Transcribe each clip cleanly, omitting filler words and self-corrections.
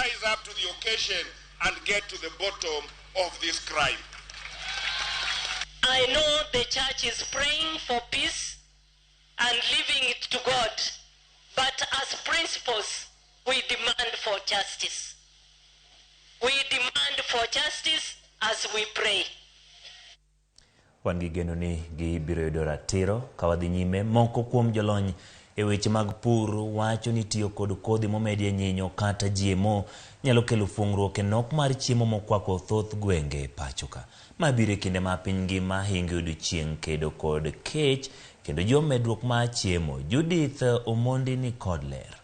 rise up to the occasion and get to the bottom of this crime. I know the church is praying for peace and leaving it to God. But as principals, we demand for justice. We demand for justice as we pray. Wan gi geno ni gibiro yudo ratiro ka wadhi nyime. Moko kuom jolony e weche mag pur wacho ni tiyo kod kodhi momedie nyinyo kata GMO nyalo kelo fuong'ruok e nok mar chiemo mokwako thoth gwenge e pacho ka. Ma biro e kinde ma piny ngima hingo odiochieng' kedo kod kech kendo jiwo medruok mar chiemo. Judith Omondi ni kod ler.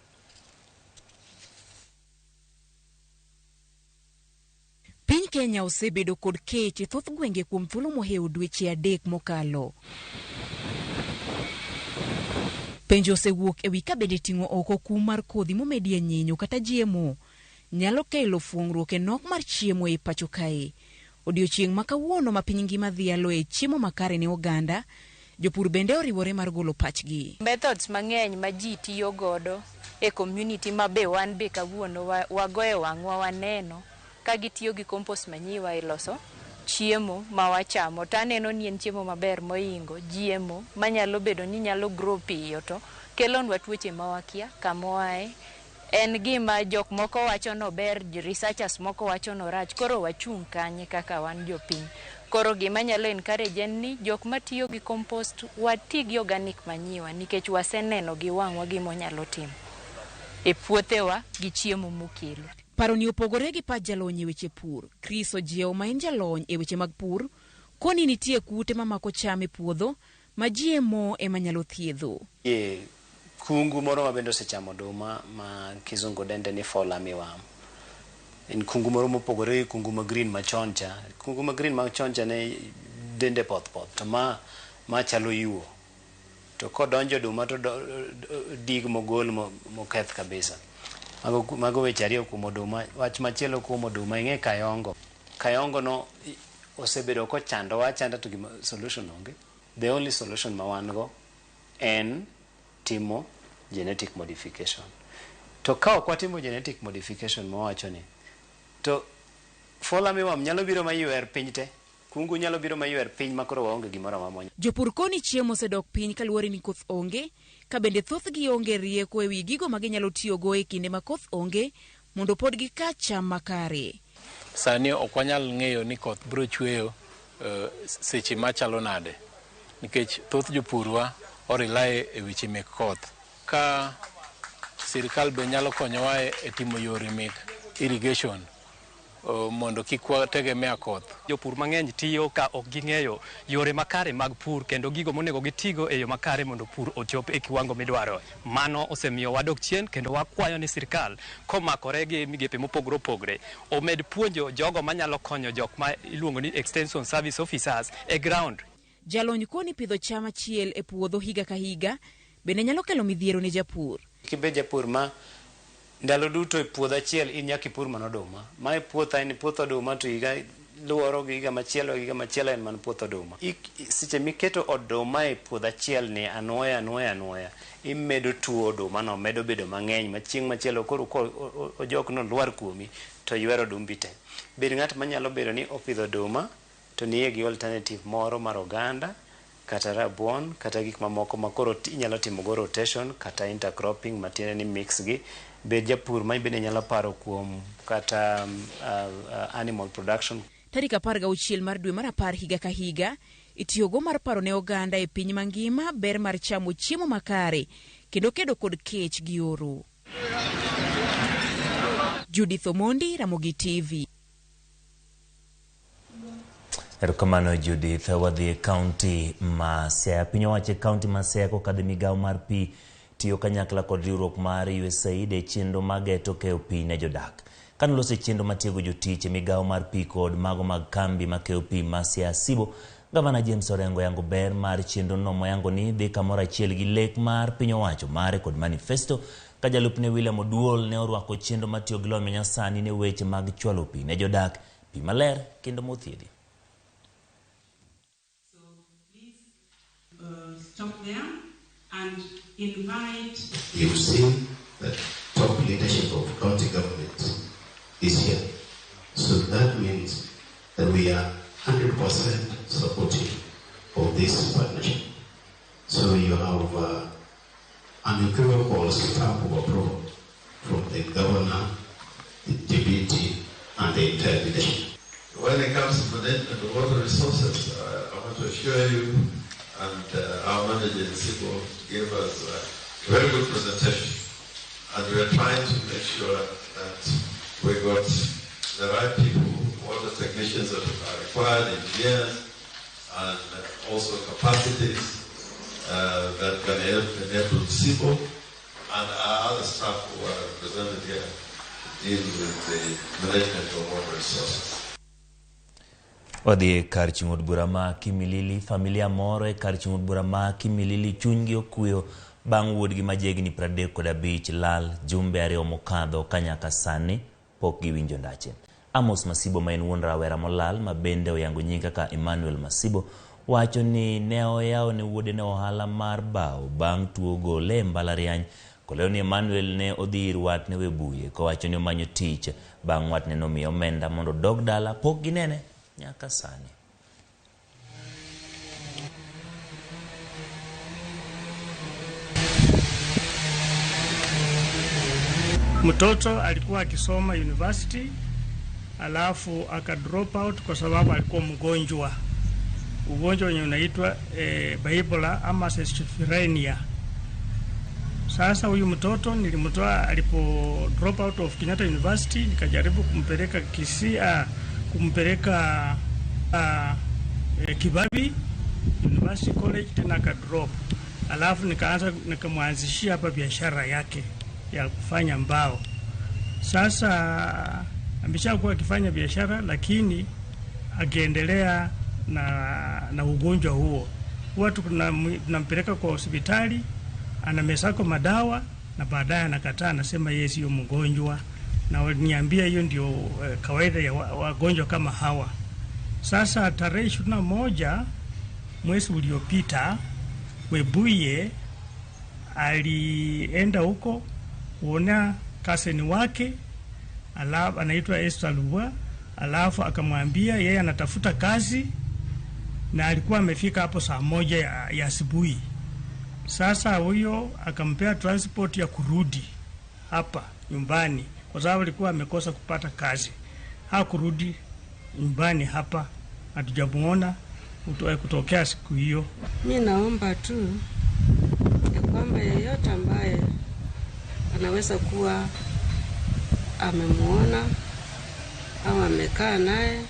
Piny Kenya osebedo kod kech e thoth gwenge kuom thuolo mohewo dweche 3 mokalo. Penjo osewuok e wi ka bende ting'o oko kum mar kodhi momedie nyinyo kata GMO nyalo kelo fuong'ruok e nok mar chiemo e pacho kae. Odiochieng' ma kawuono ma piny ngima dhialoe chiemo makare ne oganda, jopur bende oriwore mar golo pachgi. Methods mang'eny ma ji tiyo godo e community ma be wan be kawuono wagoyo wang'wa waneno ka gitiyo gi compost manyiwa e loso chiemo ma wachamo. To aneno ni en chiemo maber moingo GMO manyalo bedo ni nyalo grow piyo to kelonwa tuoche ma wakia kama oae. En gima jok moko wacho no ber, researchers moko wacho no rach, koro wachung' kanye kaka wan jopiny. Koro gima nyalo encourage en ni jok matiyo gi compost wati gi organic manyiwa nikech waseneno gi wang'wa gima onyalo timo e puothewa gi chiemo mokelo. Paro ni opogore gi pach jalony e weche pur. Chris Ojiewo ma en jalony e weche mag pur, koni nitie kute mamako cham e puodho ma GMO ema nyalo thiedho. E kungu moro ma bende osechamo oduma ma kizungu dende ni fall armyworm. En kungu moro mopogore gi kungu ma green machon cha. Kungu ma green machon cha ne dende poth poth to ma chalo yuo. To kodonjo oduma to dig mogol moketh kabisa. Mago weche ariyo kuom oduma. Wach machielo kuom oduma ing'e kayongo. Kayongo no osebedo kochandowa achanda to gima solution onge. The only solution ma wan go en timo genetic modification. To ka ok watimo genetic modification mawacho ni, to fall armyworm nyalo biro maywer piny te. Kungu nyalo biro maywer piny ma koro waonge gimoro amora. Jopur koni chiemo osedok piny kaluwore ni koth onge, ka bende thothgi onge rieko ewi gigo ma ginyalo tiyogo e kinde ma koth onge mondo pod gika cham makare. Sani ok wanyal ng'eyo ni koth biro chweyo seche machalo nade, nikech thoth jopurwa o-rely e weche mek koth. Ka sirikal be nyalo konyowa e timo yore mek irrigation mondo kik wategemea koth. Jopur mang'eny tiyo ka ok ging'eyo yore makare mag pur kendo gigo monego gitigo e yo makare mondo pur ochop e kiwango midwaro. Mano osemiyo wadok chien kendo wakwayo ni sirikal komakore gi migepe mopogore opogore omed puonjo jogo manyalo konyo jok ma iluongo ni extension service officers e ground. Jalony koni pidho cham achiel e puodho higa ka higa bende nyalo kelo midhiero ne japur. Kibed japur ma ndalo duto e puodho achiel in nyaka ipur mana oduma. Ma e puotha en puoth oduma to higa luoro gi higa machielo higa machielo en mana puoth oduma. Seche miketo oduma e puodho achiel ni anuoya anuoya anuoya, imedo tuo oduma no medo bedo mang'eny ma chieng' machielo koro ko ojok no lwar kuomi to ywero odumbi te. Bed ng'at manyalo bedo ni opidho oduma to niye gi alternative moro mar oganda kata rabuon kata gik mamoko ma koro inyalo timo go rotation kata intercropping matiende ni mix gi. Bed japur ma bende nyalo paro kuom kata animal production. Tarik 16 mar dwe mar 10 higa ka higa itiyogo mar paro ne oganda e piny mangima ber mar chamo chiemo makare kendo kedo kod kech gi oro. Judith Omondi, Ramogi TV. Erokamano Judith. Wadhi e kaunti ma Siaya. Piny owacho e kaunti ma Siaya kokadho e migawo mar pi tiyo kanyakla kod riwruok mar USAID e chenro mag geto keyo pi ne jodak. Kanoloso e chenro matiego jotich e migawo mar pi kod mago mag kambi makeyo pi ma Siaya Sibo, Gavana James Orengo yango ber mar chenro no moyango ni dhi kamoro achiel gi lek mar piny owacho mare kod manifesto ka jalupne William Oduol ne orwako chenro matiyo gi lony manyasani ne weche mag chwalo pi ne jodak, pi maler kendo mothiedhi. So please stop there and invite. You've seen the top leadership of county government this year. So that means that we are 100% supportive of this partnership. So you have unequivocal stamp of approval from the governor, the deputy, and the entire leadership. When it comes to management of water resources, I want to assure you, and our manager in Sibo gave us a very good presentation, and we are trying to make sure that we got the right people, water technicians that are required, engineers, and also capacities that can help enable Sibo and our other staff who are represented here to deal with the management of water resources. Wadhi e kar chung' od bura ma Kimilili. Familia moro e kar chung' od bura ma Kimilili chunygi okweyo bang' wuodgi ma jahigni 35 lal jumbe 2 mokadho ka nyaka sani pok giwinjo ndache. Amos Masibo ma en wuon rawera molal ma bende oyango nying kaka Emmanuel Masibo wacho ni ne oyawo ne wuode ne ohala mar bao bang' tuo gole e mbalariany. Kolero ni Emmanuel ne odhi ir watne Webuye kowacho ni omanyo tich bang' watne nomiye omenda mondo odog dala pok ginene nyaka sani. Mtoto alikuwa akisoma university alafu aka drop out kwa sababu alikuwa mgonjwa, ugonjwa wenye unaitwa Ebola ama schizophrenia. Sasa huyu mtoto nilimtoa alipo drop out of Kenyatta University, nikajaribu kumpeleka Kisii, kumpeleka Kibabi University College, tena aka drop. Alafu nikaanza nikamwanzishia hapa biashara yake ya kufanya mbao. Sasa ameshakuwa akifanya biashara, lakini akiendelea na ugonjwa huo. Watu tunampeleka kwa hospitali, anamesako madawa na baadaye anakataa, anasema yeye sio mgonjwa. Na waliniambia hiyo ndio kawaida ya wagonjwa kama hawa. Sasa tarehe 21 mwezi uliopita, Webuye alienda huko kuona kaseni wake, alafu anaitwa Esther Lubwa, alafu akamwambia yeye anatafuta kazi na alikuwa amefika hapo saa 1 ya asubuhi. Sasa huyo akampea transport ya kurudi hapa nyumbani kwa sababu alikuwa amekosa kupata kazi. Hakurudi nyumbani hapa, hatujamuona kutokea siku hiyo. Mimi naomba tu ya kwamba yeyote ambaye anaweza kuwa amemuona au amekaa naye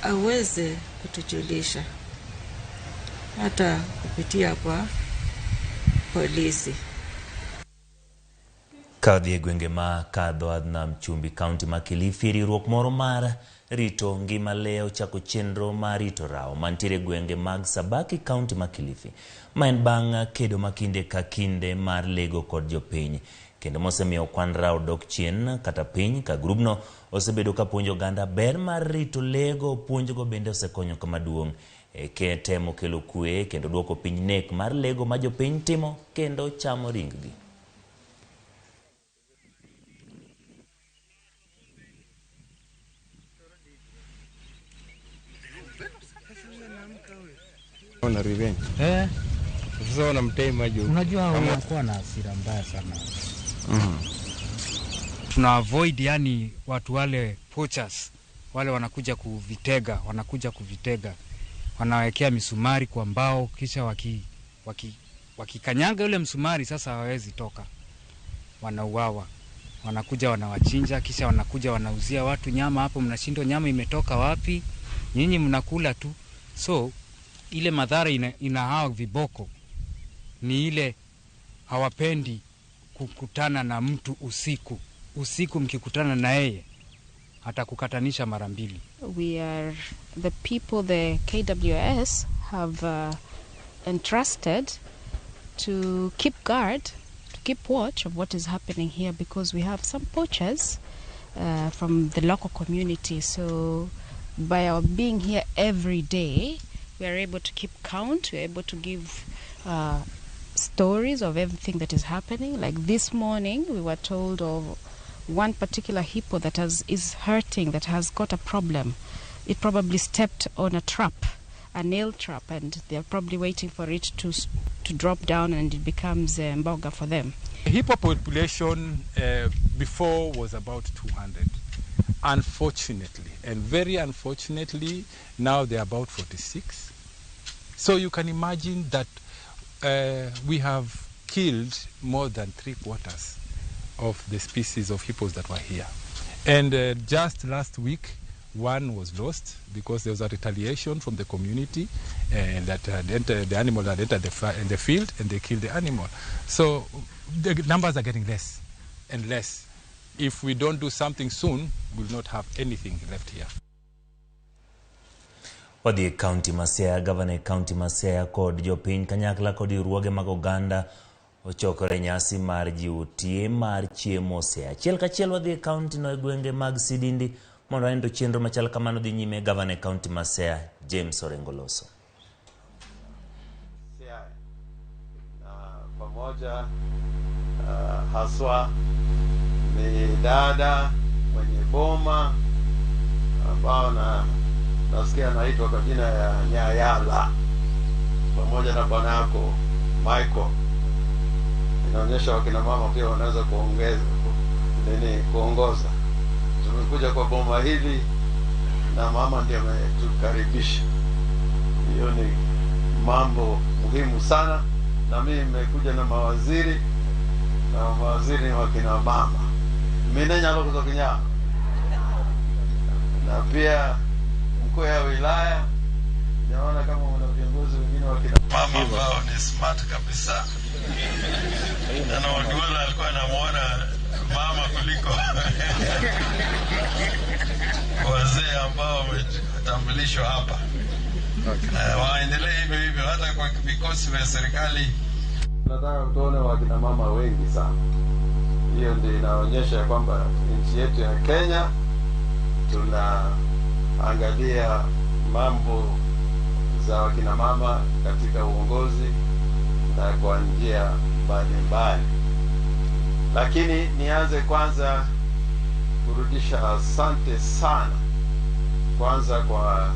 aweze kutujulisha hata kupitia kwa polisi. Kadhi e gwenge ma kadho Adnam Chumbi, kaunti ma Kilifi, riwruok moro mar rito ngima le ochako chenro mar rito rao mantiere e gwenge mag Sabaki, kaunti ma Kilifi. Ma en bang' kedo ma kinde ka kinde mar lego kod jopiny, kendo mosemiyo kwan rao dok chien kata piny ka grubno osebedo ka puonjo oganda ber mar rito lego. Puonjgo bende osekonyo kama duong' e temo kelo kwe kendo duoko piny nek mar lego ma jopiny timo kendo chamo ring-gi. Wana revenge. Sasa wanamtema juu. Unajua wanakuwa na hasira mbaya sana. Tuna avoid yani watu wale poachers, wale wanakuja kuvitega, wanawekea misumari kwa mbao, kisha wakikanyanga yule msumari sasa hawawezi toka, wanauawa. Wanakuja wanawachinja, kisha wanakuja wanauzia watu nyama hapo, mnashindwa nyama imetoka wapi, nyinyi mnakula tu. So ile madhara ina hao viboko ni ile hawapendi kukutana na mtu usiku. Usiku mkikutana na yeye atakukatanisha mara mbili. We are the people the KWS have entrusted to keep guard, to keep watch of what is happening here, because we have some poachers from the local community. So by our being here every day, we are able to keep count, we are able to give stories of everything that is happening. Like this morning, we were told of one particular hippo that is hurting, that has got a problem. It probably stepped on a trap, a nail trap, and they're probably waiting for it to drop down, and it becomes a mboga for them. The hippo population before was about 200. Unfortunately, and very unfortunately, now they're about 46. So you can imagine that we have killed more than 3/4 of the species of hippos that were here. And just last week, one was lost because there was a retaliation from the community that had entered, the animal had entered the field, and they killed the animal. So the numbers are getting less and less. If we don't do something soon, we'll not have anything left here. Wadhi e kaunti ma Siaya, gavana e kaunti ma Siaya kod jopiny kanyakla kod riwruoge mag oganda ochokore nyasi mar jiwo tie mar chiemo Siaya. Achiel kachiel wadhi e kaunti no e gwenge mag Sidindi mondo wane to chenro machal kamano dhi nyime. Gavana e kaunti ma Siaya James Orengo loso. Siaya na pamoja haswa ni dada mwenye boma ambao na nasikia anaitwa kwa jina ya Nyayala pamoja na bwanako Michael. Inaonyesha wakina mama pia wanaweza kuongeza nini, kuongoza. Tumekuja kwa boma hili na mama ndiye ametukaribisha. Hiyo ni mambo muhimu sana, na mimi nimekuja na mawaziri, na mawaziri ni wakina mama. Mimi nyalo kutoka na pia mkuu wa wilaya. Naona kama kuna viongozi wengine wakina mama ambao ni smart kabisa. Na Odwala alikuwa anamuona mama kuliko wazee ambao wametambulishwa hapa. Waendelee hivyo hivyo hata kwa vikosi vya serikali. Nataka tuone wakina mama wengi sana. Hiyo ndio inaonyesha kwamba nchi yetu ya Kenya tunaangalia mambo za wakina mama katika uongozi na kwa njia mbalimbali. Lakini nianze kwanza kurudisha asante sana kwanza kwa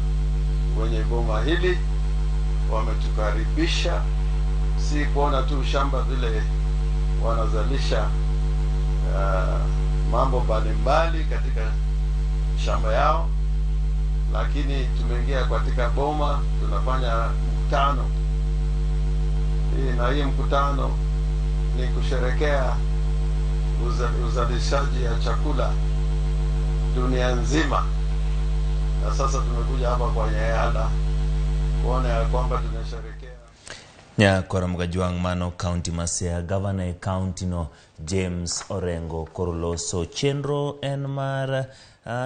wenye boma hili, wametukaribisha. Si kuona tu shamba vile wanazalisha mambo mbalimbali katika shamba yao, lakini tumeingia katika boma, tunafanya mkutano hii, na hii mkutano ni kusherekea uzalishaji ya chakula dunia nzima. Na sasa tumekuja hapa kwa Nyayala kuona ya kwamba tunasherekea. Nyakora Mgajwang' mano kaunti ma Siaya, gavana e kaunti no James Orengo koroloso chenro en mar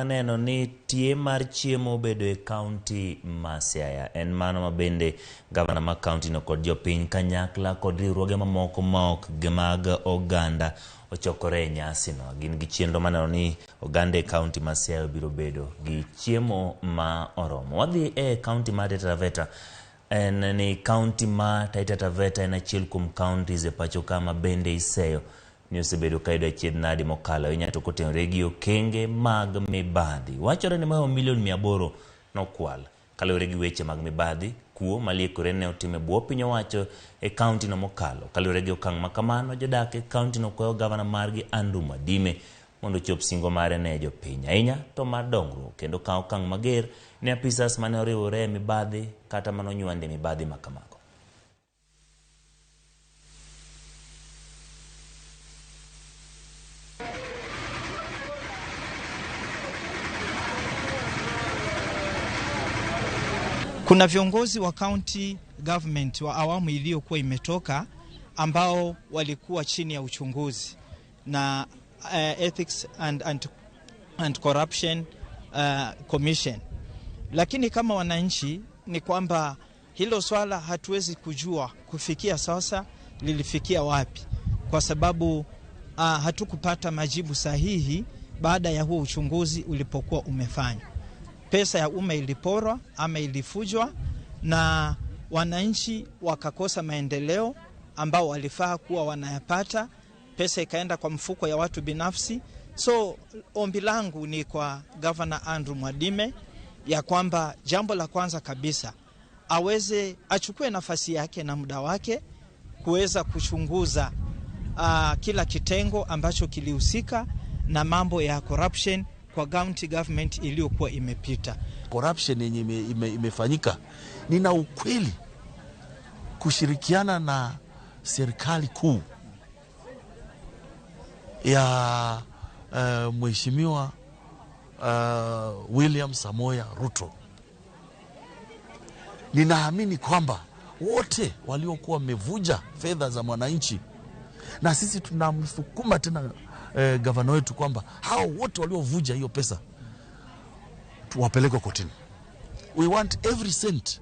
neno ni tie mar chiemo obedo e kaunti ma Siaya. En mano mabende gavana ma kaunti no kod jopiny kanyakla kod riwruoge mamoko ma ok mag oganda ochokore e nyasi no. Gin gi chenro maneno ni oganda e kaunti ma Siaya biro bedo gi chiemo ma oromo. Wadhi e kaunti ma Taita Taveta. En ni kaunti ma Taita Taveta en achiel kuom counties e pacho kama bende iseyo ni osebedo ka yudo achiedh nadi mokalo ahinya to kotenore gi okenge mag mibadhi. Wachore ni mahomo milion 800 nokwal kaluwore gi weche mag mibadhi. Kuo maliekore ne otim e bwo piny owacho e kaunti no mokalo. Kaluwore gi okang' makamano, jodak e kaunti no kwayo gavana margi Andrew Mwadime mondo ochop singo mare ne jopiny ahinya to mar dongruok kendo kawo okang' mager ne apisas mane oriwore e mibadhi kata manonywande mibadhi makamago. Kuna viongozi wa county government wa awamu iliyokuwa imetoka ambao walikuwa chini ya uchunguzi na Ethics and Corruption Commission. Lakini kama wananchi ni kwamba hilo swala hatuwezi kujua kufikia sasa lilifikia wapi, kwa sababu hatukupata majibu sahihi baada ya huo uchunguzi ulipokuwa umefanywa. Pesa ya umma iliporwa ama ilifujwa na wananchi wakakosa maendeleo ambao walifaa kuwa wanayapata. Pesa ikaenda kwa mfuko ya watu binafsi. So ombi langu ni kwa Governor Andrew Mwadime ya kwamba jambo la kwanza kabisa aweze achukue nafasi yake na muda wake kuweza kuchunguza kila kitengo ambacho kilihusika na mambo ya corruption kwa county government iliyokuwa imepita. Corruption yenye imefanyika, nina ukweli kushirikiana na serikali kuu ya Mheshimiwa William Samoei Ruto. Ninaamini kwamba wote waliokuwa wamevuja fedha za mwananchi, na sisi tunamsukuma tena gavana wetu kwamba hao wote waliovuja hiyo pesa tuwapeleke kotini. We want every cent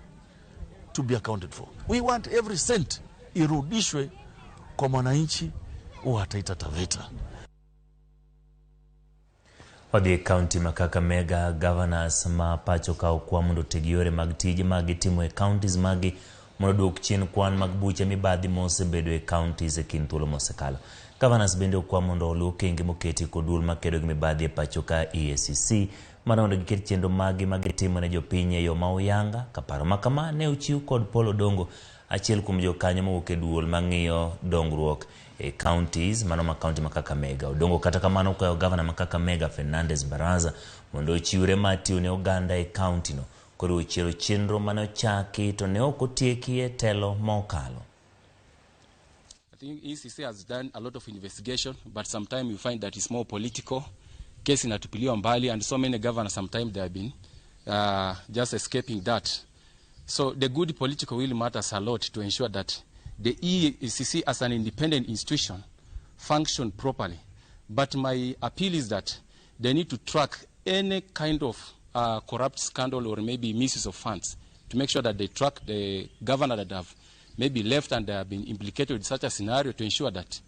to be accounted for. We want every cent irudishwe kwa mwananchi wa Taita Taveta. Wadhi e kaunti ma Kakamega, governors ma pacho ka okwa mondo oteg yore mag tije ma gitimo e counties magi mondo oduok chien kwan mag buche mibadhi mosebedo e counties e kind thuolo mosekalo. Governors bende okwa mondo oluw okenge moketi kod duol makedo gi mibadhi e pacho ka EACC mar mondo giket chenro magi ma gitimo ne jopiny e yo ma oyanga. Ka paro ma kama ne ochiw kod Paul Odongo, achiel kuom jokanyo mowuok e duol mang'iyo dongruok e counties mano ma kaunti ma Kakamega. Odongo kata kamano okwayo gavana ma Kakamega Fernandes Baraza mondo ochiwre mar tiyo ne oganda e kaunti no koriwo chiero chenro mane ochaki to ne ok otieki e telo mokalo. I think EACC has done a lot of investigation, but sometimes you find that it's more political. Case inatupiliwa mbali, and so many governors sometimes they have been just escaping that. So the good political will matters a lot to ensure that the EACC as an independent institution function properly. But my appeal is that they need to track any kind of corrupt scandal or maybe misuse of funds to make sure that they track the governor that have maybe left and they have been implicated in such a scenario to ensure that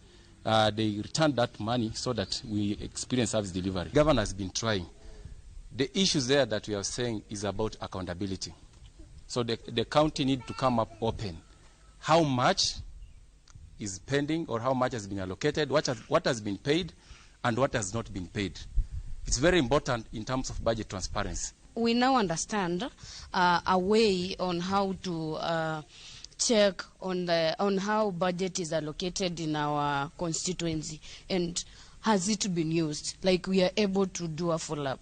they return that money so that we experience service delivery. The governor has been trying. The issues there that we are saying is about accountability. So the county need to come up open. How much is pending or how much has been allocated, what has been paid and what has not been paid. It's very important in terms of budget transparency. We now understand a way on how to check on how budget is allocated in our constituency and has it been used. Like we are able to do a follow-up.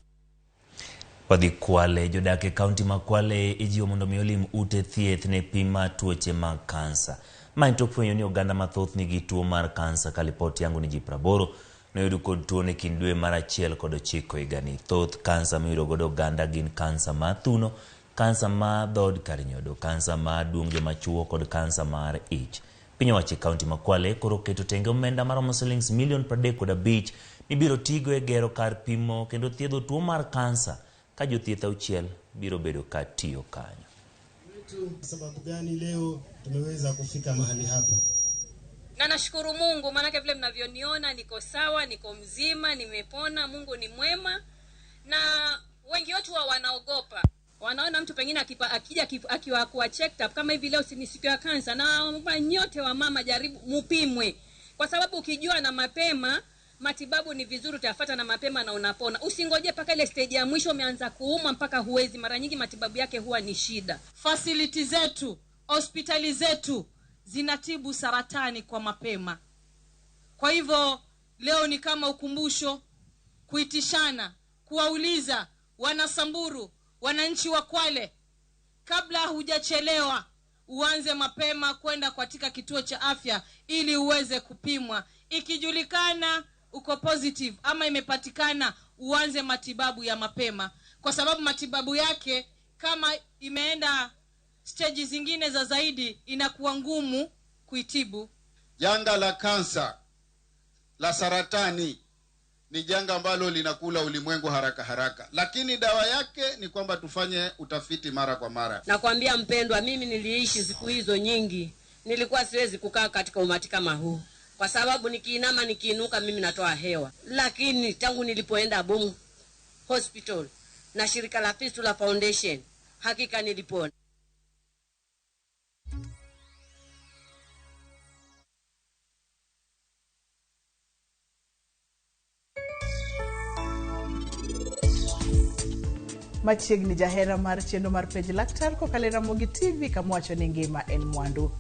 Wadhi Kwale, jodak e kaunti ma Kwale ijiwo mondo mi olim ute thieth ne pim mar tuoche mag kansa. Ma en tok fwenyo ni oganda mathoth nigi tuo mar kansa ka lipot yango ni ji 80 noyud kod tuo ne kind dwe mar 1 kod 9 higani. Thoth kansa miyudo godo oganda gin kansa mar thuno, kansa mar dhood kar nyodo, kansa mar duong' joma chuo kod kansa mar ich. Piny owacho e kaunti ma Kwale koro oketo tenge omenda maromo silings milion 35 mibiro tigo e gero kar pimo kendo thiedho tuo mar kansa ka jothieth 6 biro bedo ka tiyo kanyo. Sababu gani leo tumeweza kufika mahali hapa? Na nashukuru Mungu, maanake vile mnavyoniona niko sawa, niko mzima, nimepona, Mungu ni mwema. Na wengi wetu wanaogopa. Wanaona mtu pengine akija akiwa kuwa checked up kama hivi leo ni siku ya kansa, na nyote wa mama jaribu mupimwe. Kwa sababu ukijua na mapema matibabu ni vizuri, utafuata na mapema na unapona. Usingoje mpaka ile stage ya mwisho umeanza kuumwa mpaka huwezi. Mara nyingi matibabu yake huwa ni shida. Facility zetu, hospitali zetu zinatibu saratani kwa mapema. Kwa hivyo leo ni kama ukumbusho, kuitishana, kuwauliza wanasamburu, wananchi wa Kwale, kabla hujachelewa uanze mapema kwenda katika kituo cha afya ili uweze kupimwa. Ikijulikana uko positive ama imepatikana, uanze matibabu ya mapema, kwa sababu matibabu yake kama imeenda stage zingine za zaidi inakuwa ngumu kuitibu. Janga la kansa, la saratani ni janga ambalo linakula ulimwengu haraka haraka, lakini dawa yake ni kwamba tufanye utafiti mara kwa mara. Nakwambia mpendwa, mimi niliishi siku hizo nyingi, nilikuwa siwezi kukaa katika umati kama huu, kwa sababu nikiinama nikiinuka mimi natoa hewa. Lakini tangu nilipoenda Bomu Hospital na shirika la Fistula Foundation, hakika nilipona. Machiegni jahera mar chenro mar Penj Laktar kokalo e Ramogi TV kama wacho ni ngima en mwandu.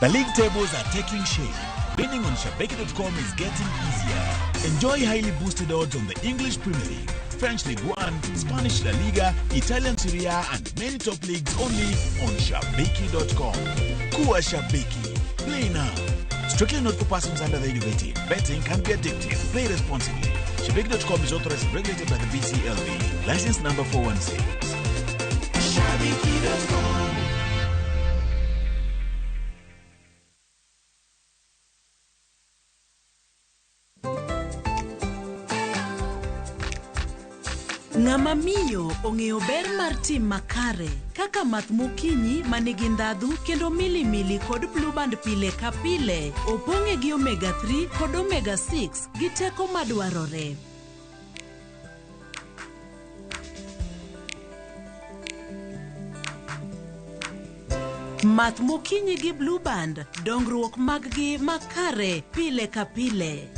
The league tables are taking shape. Winning on Shabiki.com is getting easier. Enjoy highly boosted odds on the English Premier League, French League One, Spanish La Liga, Italian Serie A, and many top leagues only on Shabiki.com. Kuwa Shabiki. Play now. Strictly not for persons under the age of 18. Betting can be addictive. Play responsibly. Shabiki.com is authorized and regulated by the BCLB. License number 416. Shabiki.com. Ng'ama miyo ong'eyo ber mar tim makare kaka math mokinyi ma nigi ndhadhu kendo milimili kod blueband pile ka pile opong'e gi omega 3 kod omega 6 gi teko madwarore. Math mokinyi gi blueband dongruok mag-gi makare pile ka pile.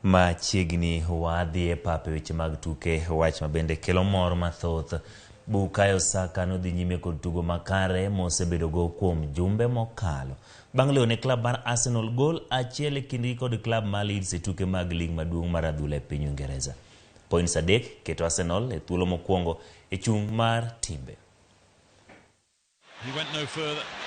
Machiegni wadhi e pap e weche mag tuke, wach ma bende kelo mor mathoth. Bukayo Saka nodhi nyime kod tugo makare mosebedogo kuom jumbe mokalo. Bang' loyo ne klab mar Arsenal gol achiel e kindgi kod klab mar Leeds e tuke mag lig maduong' mar adhula e piny Uingereza. Points 3 keto Arsenal e thuolo mokwongo e chung' mar timbe. He went no further.